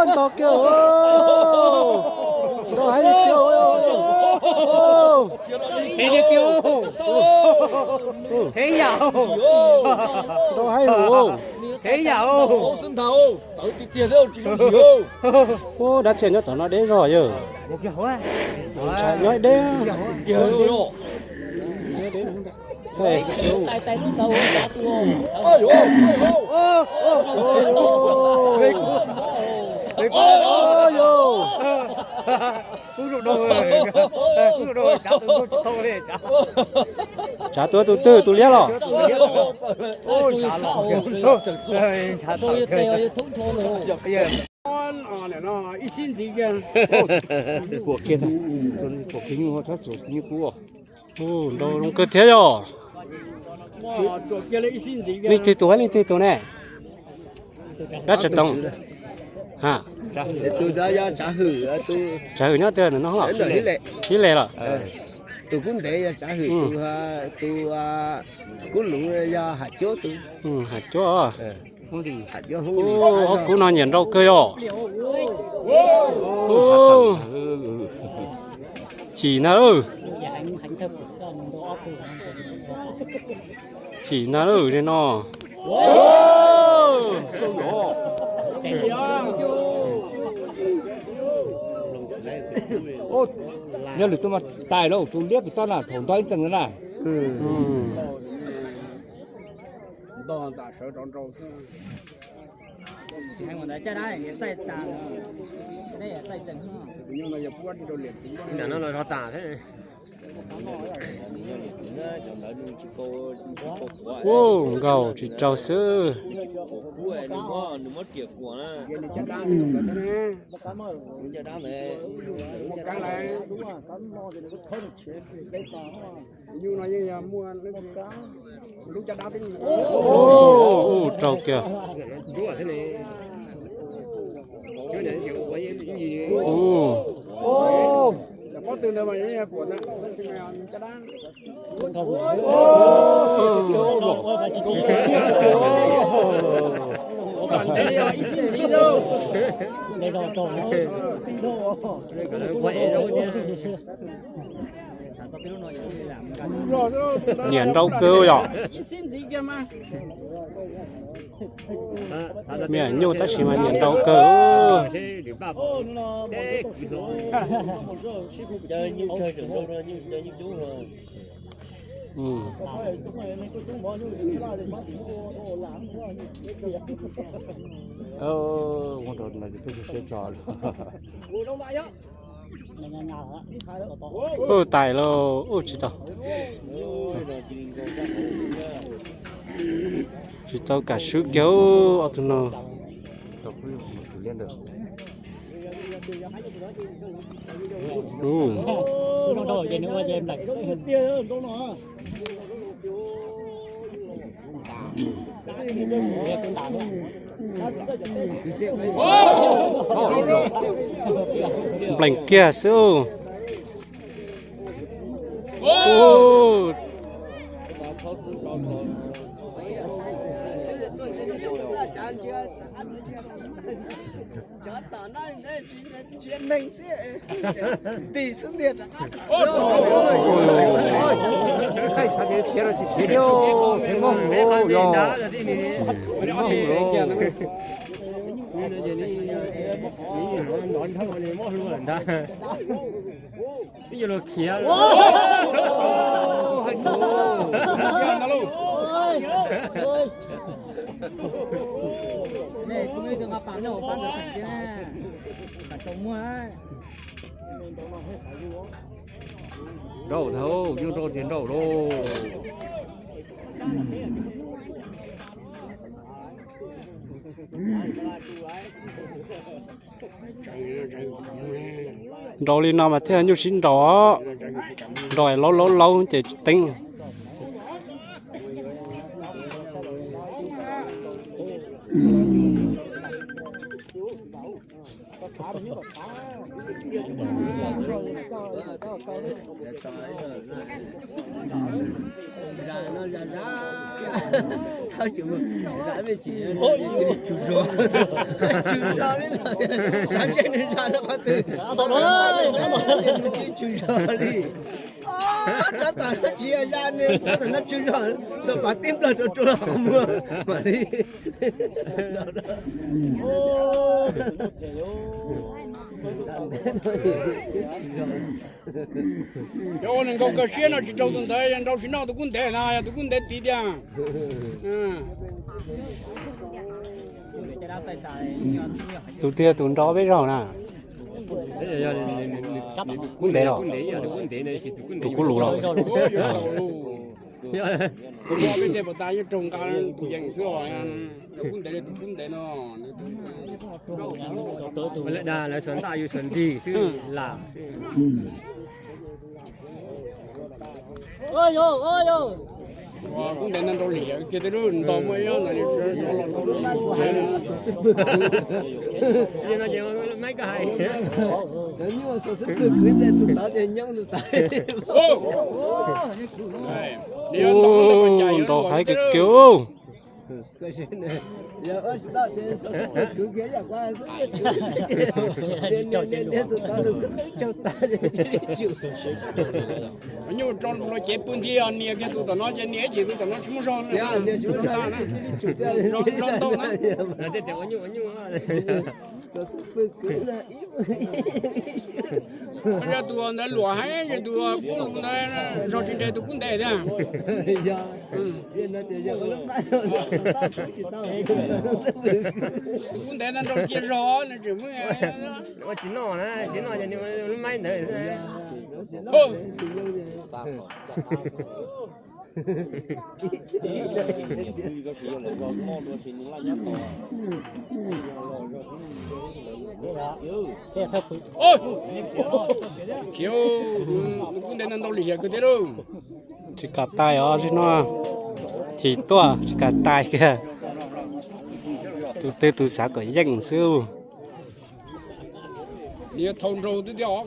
Nto kiag, nto heev tiag. Heev tiag, heev yam, nto heev, heev yam. Ua dab tsi nyob tom no deb zog yawg. Nyob deb. Tsav tuaj tus twg, tus liab los? Nrau zoo kawg thiab yog. Leej twg tus, leej twg tus ne? Dab tsi toom? Tsav hwm nyob twg no? Ib le los? Tus kub ntev yog tsav hwm, tus, tus kub luv yog ham cuab tus. Ham cuab. Ob kub no nyiam nrau kawg yog. Chim na. Chim na li no. Nyob lwm tus mas tais lauj, tus liab tus toj na thaum ntog ib txeeg na. Ua nkaus tsis raug xwb. Ua raug kiag. Nyiam nrau kawg yom. Me nyuj tab sis mas nyiam nrau kawg. Ua tais lauj, ua tsis tau. Tsis tau kam swb kiag ob tug no. Nplees kiag xwb. Thaij xav tias khiav los tsis khiav thiab, pheej mob hu los yog, pheej mob hu los. Ib yuav luag khiav. Nrau thaum nyuj nrau ces nrau lauj. Nrau li no mas thiaj nyuj sib nrau. Nrau laub laub laub ces tsis teeb. Tsum zog, tsum zog li, xav seb nws zaj rau qhov twg, tsum zog li. Rov tom no tsis yog zaj, nws rov tom no tsum zog, xav pas tib nplog rau rau los muag mam li. Cov ua neeg nkaug kawg siab no tsis raug tus ntawd, yog nrau tsis noj tus kub ntev na, yog tus kub ntev tid tiag. Tus tiag tus nrau peb zaug na. Kub ntev los? Tus kub lus los? Peb tej pom tas yeej raug nqa tus yees xwb os. Tus kub ntev li tus kub ntev no. Lawv dag lawv xuas ntaj yus xuas nrig xwb lam. Kub ntev no nrau liam kiag tej lub nto muaj ib ob no. Li no ces maib koj hais. Nrau haib kawg kiag. Nyuj tso los cev pw nti nias kiag tus tom no ces nias ib chim tus tom no tsis muaj zog. Zog ntau na. Yog tus ntawd luam heev, yog tus kub lus ntawd zog tsis nres tus kub ntev thiab. Tus kub ntev ntawd nrau cia zog nws tseem muaj. Ua tsis noj na, tsis noj ces nws lub maib ntawd xwb. Khiav, tus kub ntev ntau ntau li hiam kawg thiab lauj. Tsis kam tais os, tsis no thim tuaj tsis kam tais kiag. Tus twg tus xav kom yeej xwb. Nws yuav thau nraug twb tiag os.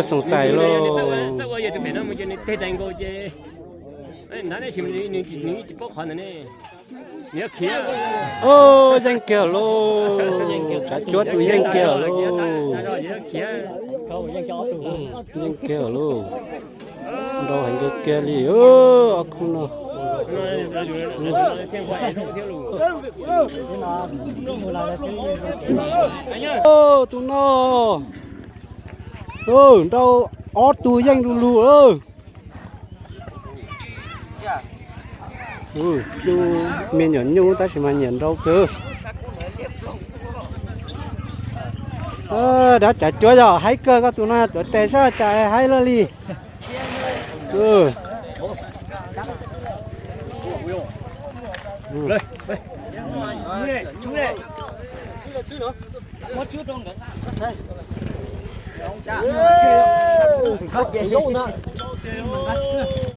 Xoom xais lauj. Yeej kiag lauj, tsav cuab tus yeej kiag lauj. Yeej kiag lauj. Nrau heev kawg kiag li ob khub no. Tus no, nrau ob tug yeej lug lug. Nyuj, me nyuam nyuj tab sis mas nyiam nrau kawg. Dab tsav cuab yog haib kawg, koj tus no tuav tes sab cas haib lawm li.